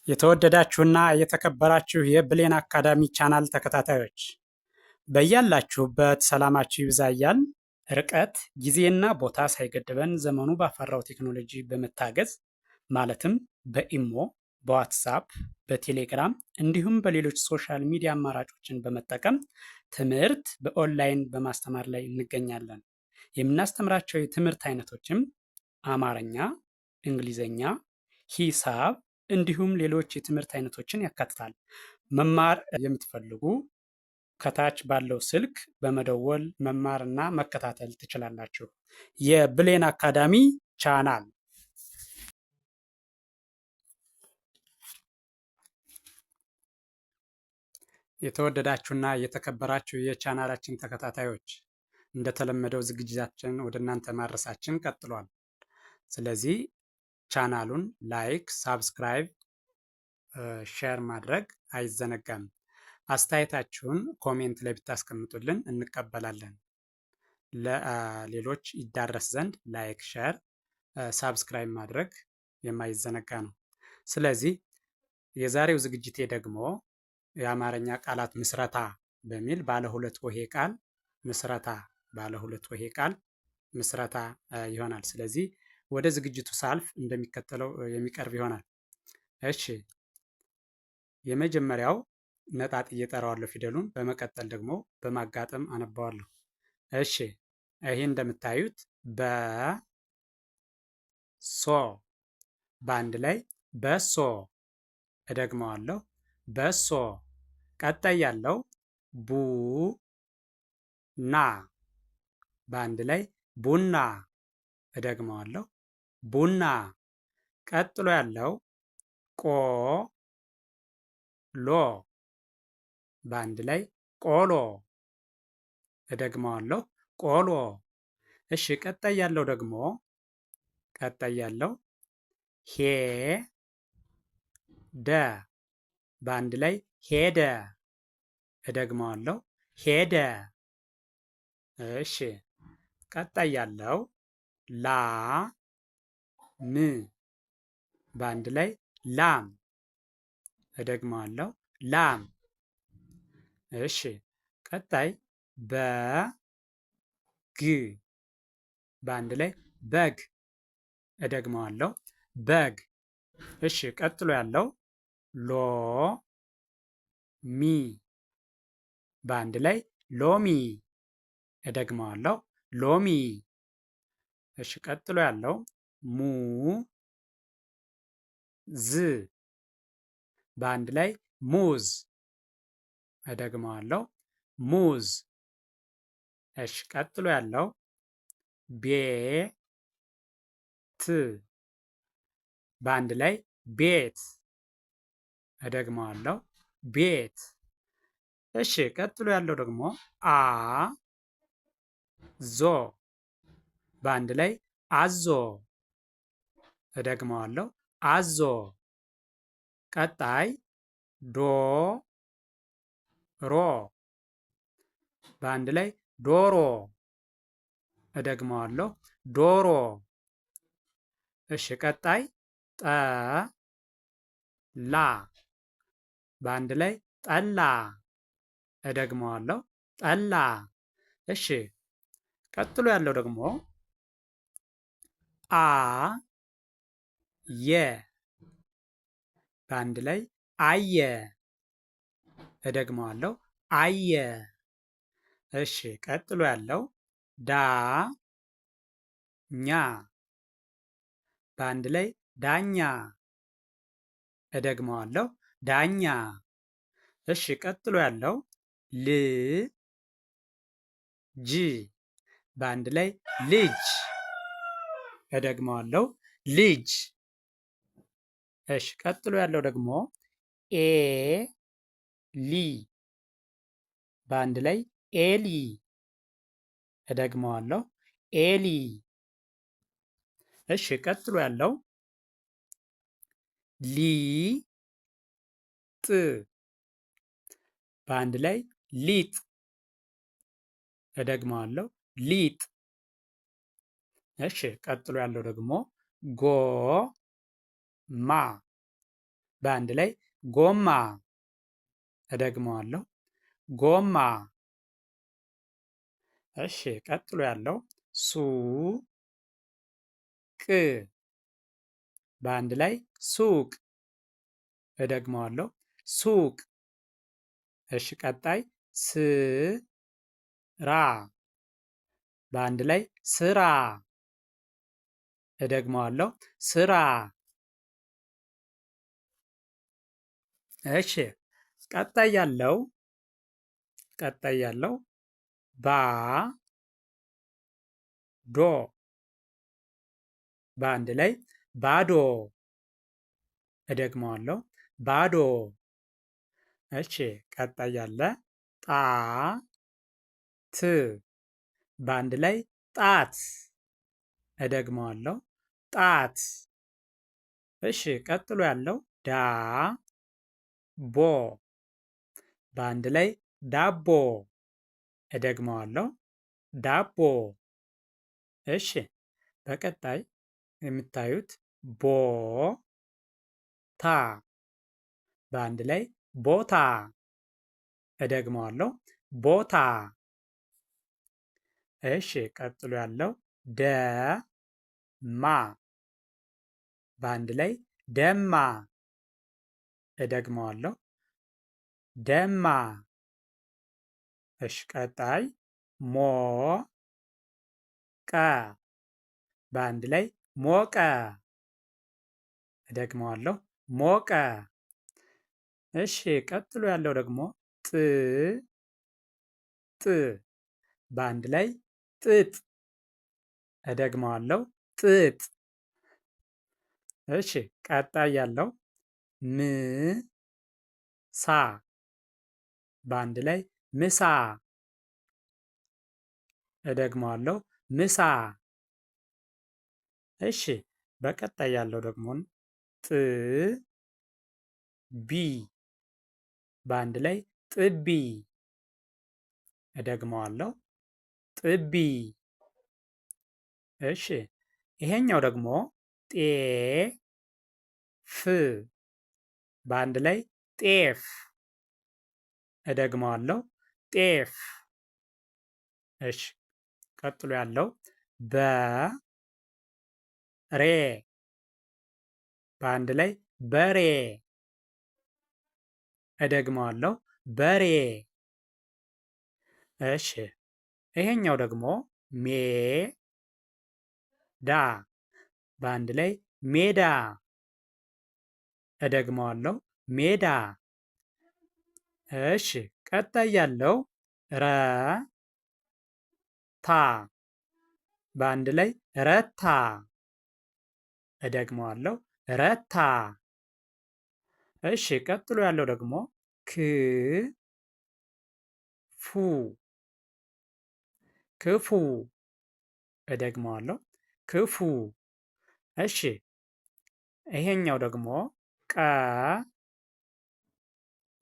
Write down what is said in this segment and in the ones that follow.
የተወደዳችሁና የተከበራችሁ የብሌን አካዳሚ ቻናል ተከታታዮች፣ በያላችሁበት ሰላማችሁ ይብዛ እያልን፣ ርቀት፣ ጊዜና ቦታ ሳይገድበን ዘመኑ ባፈራው ቴክኖሎጂ በመታገዝ፣ ማለትም በኢሞ፣ በዋትሳፕ፣ በቴሌግራም እንዲሁም በሌሎች social media አማራጮችን በመጠቀም ትምህርት በኦንላይን በማስተማር ላይ እንገኛለን። የምናስተምራቸው የትምህርት አይነቶችም አማርኛ፣ እንግሊዝኛ፣ ሂሳብ እንዲሁም ሌሎች የትምህርት አይነቶችን ያካትታል። መማር የምትፈልጉ ከታች ባለው ስልክ በመደወል መማርና መከታተል ትችላላችሁ። የብሌን አካዳሚ ቻናል። የተወደዳችሁና የተከበራችሁ የቻናላችን ተከታታዮች፣ እንደተለመደው ዝግጅታችን ወደ እናንተ ማድረሳችን ቀጥሏል። ስለዚህ ቻናሉን like፣ subscribe፣ share ማድረግ አይዘነጋም። አስተያየታችሁን comment ላይ ብታስቀምጡልን እንቀበላለን። ለሌሎች ይዳረስ ዘንድ like፣ share፣ subscribe ማድረግ የማይዘነጋ ነው። ስለዚህ የዛሬው ዝግጅቴ ደግሞ የአማርኛ ቃላት ምስረታ በሚል ባለ ሁለት ሆሄ ቃል ምስረታ፣ ባለ ሁለት ሆሄ ቃል ምስረታ ይሆናል። ስለዚህ ወደ ዝግጅቱ ሳልፍ እንደሚከተለው የሚቀርብ ይሆናል። እሺ፣ የመጀመሪያው ነጣጥዬ እጠራዋለሁ ፊደሉን፣ በመቀጠል ደግሞ በማጋጠም አነባዋለሁ። እሺ፣ ይሄ እንደምታዩት በ ሶ፣ በአንድ ላይ በሶ። እደግመዋለሁ፣ በሶ። ቀጣይ ያለው ቡ ና፣ በአንድ ላይ ቡና። እደግመዋለሁ፣ ቡና። ቀጥሎ ያለው ቆ ሎ፣ በአንድ ላይ ቆሎ። እደግመዋለሁ፣ ቆሎ። እሺ፣ ቀጣይ ያለው ደግሞ፣ ቀጣይ ያለው ሄ ደ፣ በአንድ ላይ ሄደ። እደግመዋለሁ፣ ሄደ። እሺ፣ ቀጣይ ያለው ላ ም፣ በአንድ ላይ ላም። እደግመዋለሁ፣ ላም። እሺ፣ ቀጣይ በግ፣ በአንድ ላይ በግ። እደግመዋለሁ፣ በግ። እሺ፣ ቀጥሎ ያለው ሎ ሚ፣ በአንድ ላይ ሎሚ። እደግመዋለሁ፣ ሎሚ። እሺ፣ ቀጥሎ ያለው ሙ ዝ፣ በአንድ ላይ ሙዝ። እደግመዋለሁ፣ ሙዝ። እሺ፣ ቀጥሎ ያለው ቤት፣ በአንድ ላይ ቤት። እደግመዋለሁ፣ ቤት። እሺ፣ ቀጥሎ ያለው ደግሞ አ ዞ፣ በአንድ ላይ አዞ። እደግመዋለሁ፣ አዞ። ቀጣይ ዶ ሮ፣ በአንድ ላይ ዶሮ። እደግመዋለሁ፣ ዶሮ። እሺ፣ ቀጣይ ጠ ላ፣ በአንድ ላይ ጠላ። እደግመዋለሁ፣ ጠላ። እሺ፣ ቀጥሎ ያለው ደግሞ አ የ፣ በአንድ ላይ አየ። እደግመዋለሁ፣ አየ። እሺ፣ ቀጥሎ ያለው ዳ ኛ፣ በአንድ ላይ ዳኛ። እደግመዋለሁ፣ ዳኛ። እሺ፣ ቀጥሎ ያለው ል ጅ፣ በአንድ ላይ ልጅ። እደግመዋለሁ፣ ልጅ። እሺ፣ ቀጥሎ ያለው ደግሞ ኤ ሊ፣ በአንድ ላይ ኤሊ። እደግመዋለሁ፣ ኤሊ። እሺ፣ ቀጥሎ ያለው ሊ ጥ፣ በአንድ ላይ ሊጥ። እደግመዋለሁ፣ ሊጥ። እሺ፣ ቀጥሎ ያለው ደግሞ ጎ ማ፣ በአንድ ላይ ጎማ። እደግመዋለሁ፣ ጎማ። እሺ፣ ቀጥሎ ያለው ሱ ቅ በአንድ ላይ ሱቅ። እደግመዋለሁ፣ ሱቅ። እሺ፣ ቀጣይ ስራ በአንድ ላይ ስራ። እደግመዋለሁ፣ ስራ። እሺ፣ ቀጣይ ያለው ቀጣይ ያለው ባ ዶ በአንድ ላይ ባዶ። እደግመዋለሁ፣ ባዶ። እሺ፣ ቀጣይ ያለ ጣ ት በአንድ ላይ ጣት። እደግመዋለሁ፣ ጣት። እሺ፣ ቀጥሎ ያለው ዳ ቦ በአንድ ላይ ዳቦ። እደግመዋለሁ፣ ዳቦ። እሺ፣ በቀጣይ የምታዩት ቦ ታ በአንድ ላይ ቦታ። እደግመዋለሁ፣ ቦታ። እሺ፣ ቀጥሎ ያለው ደማ በአንድ ላይ ደማ። እደግመዋለሁ፣ ደማ። እሺ፣ ቀጣይ ሞ ቀ በአንድ ላይ ሞቀ። እደግመዋለሁ፣ ሞቀ። እሺ፣ ቀጥሎ ያለው ደግሞ ጥ ጥ በአንድ ላይ ጥጥ። እደግመዋለሁ፣ ጥጥ። እሺ፣ ቀጣይ ያለው ም ሳ በአንድ ላይ ምሳ። እደግመዋለሁ፣ ምሳ። እሺ፣ በቀጣይ ያለው ደግሞ ጥ ቢ በአንድ ላይ ጥቢ። እደግመዋለሁ፣ ጥቢ። እሺ፣ ይሄኛው ደግሞ ጤ ፍ በአንድ ላይ ጤፍ። እደግመዋለሁ፣ ጤፍ። እሺ፣ ቀጥሎ ያለው በሬ በአንድ ላይ በሬ። እደግመዋለሁ፣ በሬ። እሺ፣ ይሄኛው ደግሞ ሜዳ በአንድ ላይ ሜዳ። እደግመዋለሁ፣ ሜዳ። እሺ፣ ቀጣይ ያለው ረታ በአንድ ላይ ረታ። እደግመዋለሁ፣ ረታ። እሺ፣ ቀጥሎ ያለው ደግሞ ክ ፉ ክፉ። እደግመዋለሁ፣ ክፉ። እሺ፣ ይሄኛው ደግሞ ቀ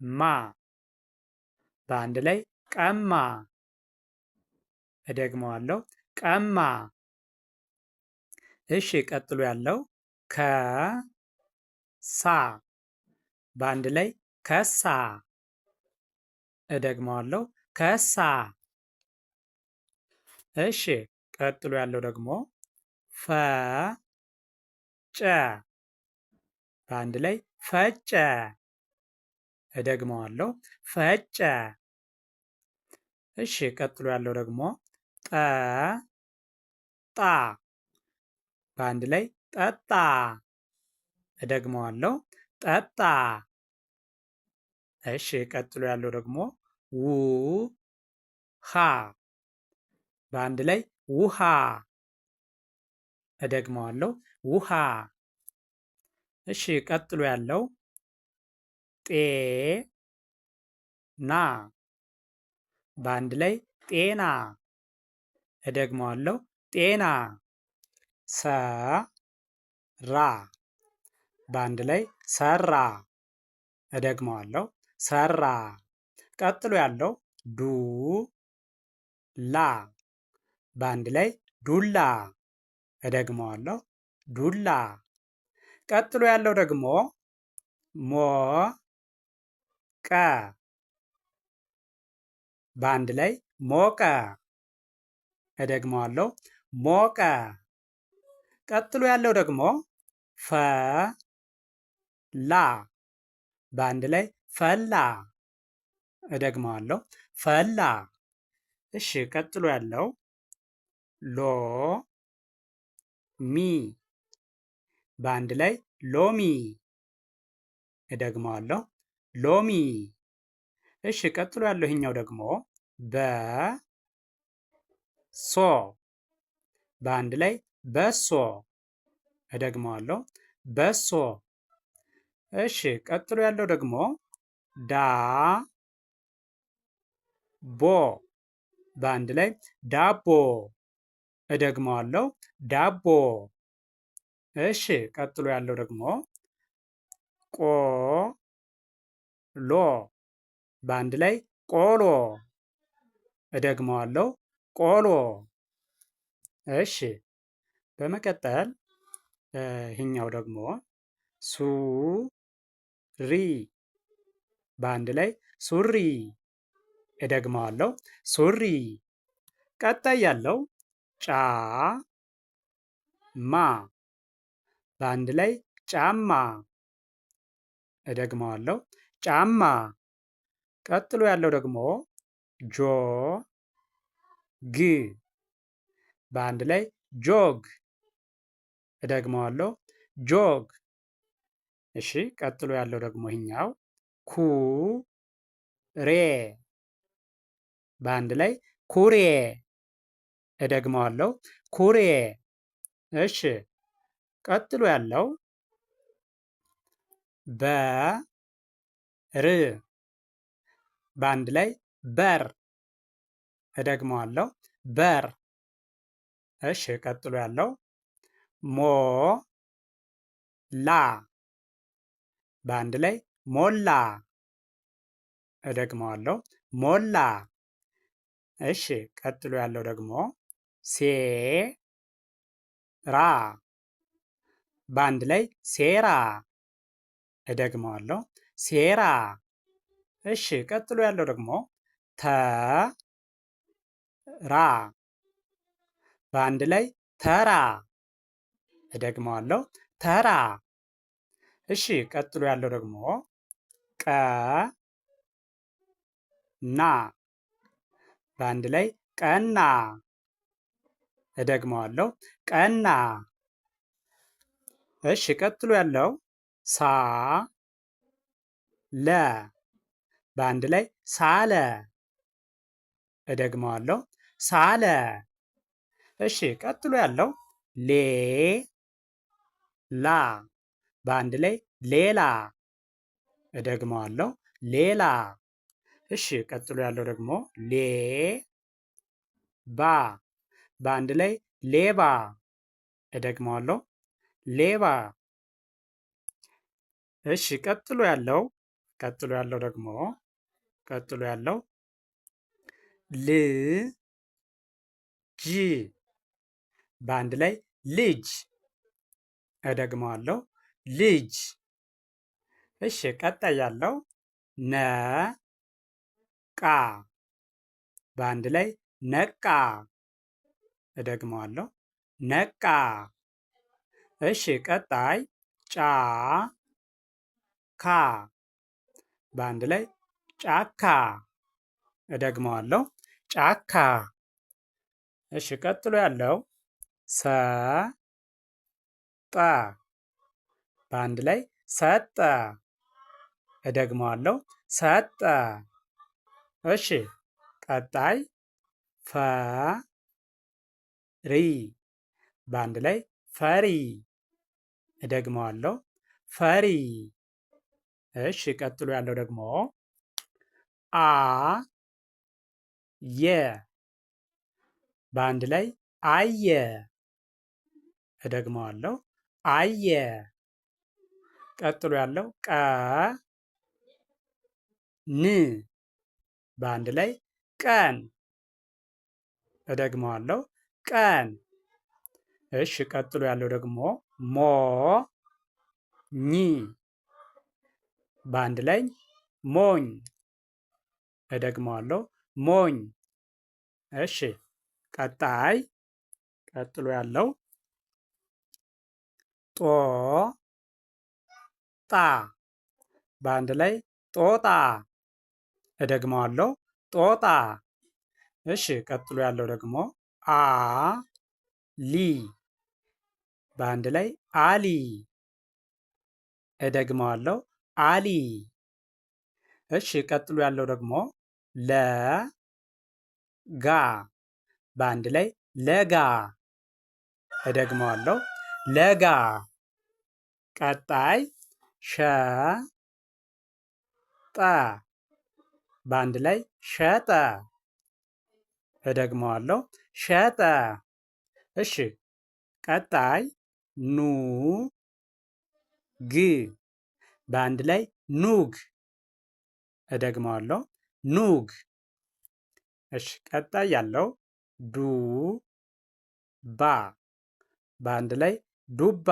ማ በአንድ ላይ ቀማ። እደግመዋለሁ፣ ቀማ። እሺ፣ ቀጥሎ ያለው ከሳ በአንድ ላይ ከሳ። እደግመዋለሁ፣ ከሳ። እሺ፣ ቀጥሎ ያለው ደግሞ ፈጨ በአንድ ላይ ፈጨ። እደግመዋለሁ፣ ፈጨ። እሺ፣ ቀጥሎ ያለው ደግሞ ጠጣ በአንድ ላይ ጠጣ። እደግመዋለሁ፣ ጠጣ። እሺ፣ ቀጥሎ ያለው ደግሞ ውሃ በአንድ ላይ ውሃ። እደግመዋለሁ፣ ውሃ። እሺ፣ ቀጥሎ ያለው ጤና በአንድ ላይ ጤና። እደግመዋለሁ፣ ጤና። ሰራ በአንድ ላይ ሰራ። እደግመዋለሁ፣ ሰራ። ቀጥሎ ያለው ዱ ላ በአንድ ላይ ዱላ። እደግመዋለሁ፣ ዱላ። ቀጥሎ ያለው ደግሞ ሞ ቀ በአንድ ላይ ሞቀ። እደግመዋለሁ ሞቀ። ቀጥሎ ያለው ደግሞ ፈ ላ በአንድ ላይ ፈላ። እደግመዋለሁ ፈላ። እሺ ቀጥሎ ያለው ሎ ሚ በአንድ ላይ ሎሚ። እደግመዋለሁ ሎሚ። እሺ ቀጥሎ ያለው ይሄኛው ደግሞ በ ሶ በአንድ ላይ በሶ። እደግመዋለሁ በሶ። እሺ ቀጥሎ ያለው ደግሞ ዳ ቦ በአንድ ላይ ዳቦ። እደግመዋለሁ ዳቦ። እሺ ቀጥሎ ያለው ደግሞ ቆ ሎ በአንድ ላይ ቆሎ። እደግመዋለሁ ቆሎ። እሺ በመቀጠል ይህኛው ደግሞ ሱሪ በአንድ ላይ ሱሪ። እደግመዋለሁ ሱሪ። ቀጣይ ያለው ጫ ማ በአንድ ላይ ጫማ። እደግመዋለሁ ጫማ። ቀጥሎ ያለው ደግሞ ጆ ግ በአንድ ላይ ጆግ። እደግመዋለሁ ጆግ። እሺ ቀጥሎ ያለው ደግሞ ይሄኛው ኩ ሬ በአንድ ላይ ኩሬ። እደግመዋለሁ ኩሬ። እሺ ቀጥሎ ያለው በር በአንድ ላይ በር። እደግመዋለሁ በር። እሺ ቀጥሎ ያለው ሞ ላ በአንድ ላይ ሞላ። እደግመዋለሁ ሞላ። እሺ ቀጥሎ ያለው ደግሞ ሴ ራ በአንድ ላይ ሴራ። እደግመዋለሁ ሴራ። እሺ ቀጥሎ ያለው ደግሞ ተ ራ በአንድ ላይ ተራ። እደግመዋለሁ ተራ። እሺ ቀጥሎ ያለው ደግሞ ቀ ና በአንድ ላይ ቀና። እደግመዋለሁ ቀና። እሺ ቀጥሎ ያለው ሳ ለ በአንድ ላይ ሳለ። እደግመዋለሁ ሳለ። እሺ ቀጥሎ ያለው ሌ ላ በአንድ ላይ ሌላ። እደግመዋለሁ ሌላ። እሺ ቀጥሎ ያለው ደግሞ ሌ ባ በአንድ ላይ ሌባ። እደግመዋለሁ ሌባ። እሺ ቀጥሎ ያለው ደግሞ ቀጥሎ ያለው ል ጅ በአንድ ላይ ልጅ። እደግመዋለሁ ልጅ። እሺ ቀጣይ ያለው ነ ቃ በአንድ ላይ ነቃ። እደግመዋለሁ ነቃ። እሺ ቀጣይ ጫ ካ በአንድ ላይ ጫካ። እደግመዋለሁ ጫካ። እሺ ቀጥሎ ያለው ሰ ጠ በአንድ ላይ ሰጠ። እደግመዋለሁ ሰጠ። እሺ ቀጣይ ፈ ሪ በአንድ ላይ ፈሪ። እደግመዋለሁ ፈሪ። እሺ ቀጥሎ ያለው ደግሞ አ የ በአንድ ላይ አየ። እደግመዋለሁ አየ። ቀጥሎ ያለው ቀ ን በአንድ ላይ ቀን። እደግመዋለሁ ቀን። እሺ ቀጥሎ ያለው ደግሞ ሞ ኝ በአንድ ላይ ሞኝ። እደግመዋለሁ ሞኝ። እሺ ቀጣይ ቀጥሎ ያለው ጦ ጣ በአንድ ላይ ጦጣ። እደግመዋለሁ ጦጣ። እሺ ቀጥሎ ያለው ደግሞ አ ሊ በአንድ ላይ አሊ። እደግመዋለሁ አሊ። እሺ ቀጥሎ ያለው ደግሞ ለ ጋ በአንድ ላይ ለጋ። እደግመዋለሁ ለጋ። ቀጣይ ሸ ጠ በአንድ ላይ ሸጠ። እደግመዋለሁ ሸጠ። እሺ ቀጣይ ኑ ግ በአንድ ላይ ኑግ። እደግመዋለሁ ኑግ። እሺ ቀጣይ ያለው ዱ ባ በአንድ ላይ ዱባ።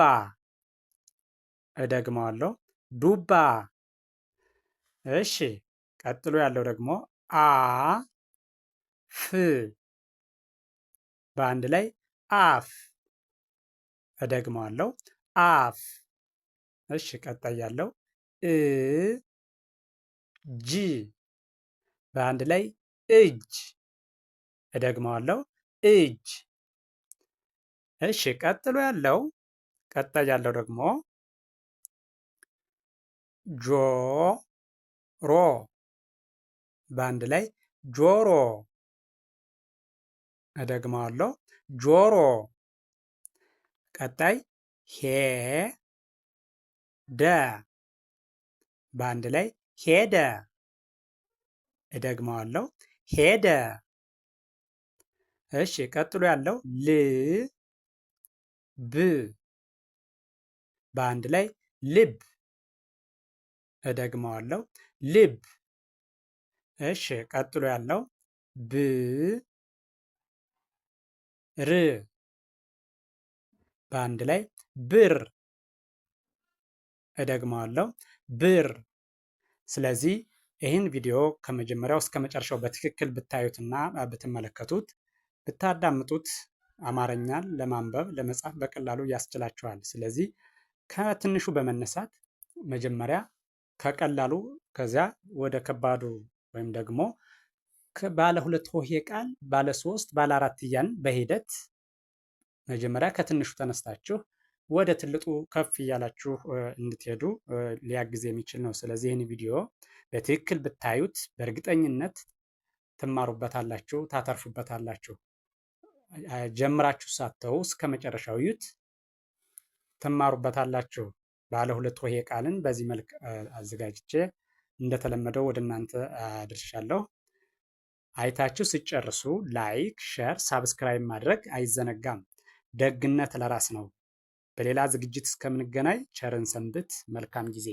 እደግመዋለሁ ዱባ። እሺ ቀጥሎ ያለው ደግሞ አ ፍ በአንድ ላይ አፍ። እደግመዋለሁ አፍ። እሺ ቀጣይ ያለው እ ጅ በአንድ ላይ እጅ። እደግመዋለሁ እጅ። እሺ ቀጥሎ ያለው ቀጣይ ያለው ደግሞ ጆ ሮ በአንድ ላይ ጆሮ። እደግመዋለሁ ጆሮ። ቀጣይ ሄ ደ በአንድ ላይ ሄደ። እደግመዋለሁ ሄደ። እሺ ቀጥሎ ያለው ል ብ በአንድ ላይ ልብ። እደግመዋለሁ ልብ። እሺ ቀጥሎ ያለው ብ ር በአንድ ላይ ብር። እደግመዋለሁ ብር። ስለዚህ ይህን ቪዲዮ ከመጀመሪያው እስከ መጨረሻው በትክክል ብታዩትና ብትመለከቱት ብታዳምጡት አማርኛን ለማንበብ ለመጻፍ በቀላሉ ያስችላችኋል። ስለዚህ ከትንሹ በመነሳት መጀመሪያ ከቀላሉ ከዚያ ወደ ከባዱ ወይም ደግሞ ባለ ሁለት ሆሄ ቃል ባለ ሶስት ባለ አራት እያልን በሂደት መጀመሪያ ከትንሹ ተነስታችሁ ወደ ትልቁ ከፍ እያላችሁ እንድትሄዱ ሊያግዝ የሚችል ነው። ስለዚህ ይህን ቪዲዮ በትክክል ብታዩት በእርግጠኝነት ትማሩበታላችሁ፣ ታተርፉበታላችሁ። ጀምራችሁ ሳትተው እስከ መጨረሻው እዩት፣ ትማሩበታላችሁ። ባለ ሁለት ሆሄ ቃልን በዚህ መልክ አዘጋጅቼ እንደተለመደው ወደ እናንተ አድርሻለሁ። አይታችሁ ሲጨርሱ like፣ share፣ subscribe ማድረግ አይዘነጋም። ደግነት ለራስ ነው። በሌላ ዝግጅት እስከምንገናኝ ቸርን ሰንብት። መልካም ጊዜ።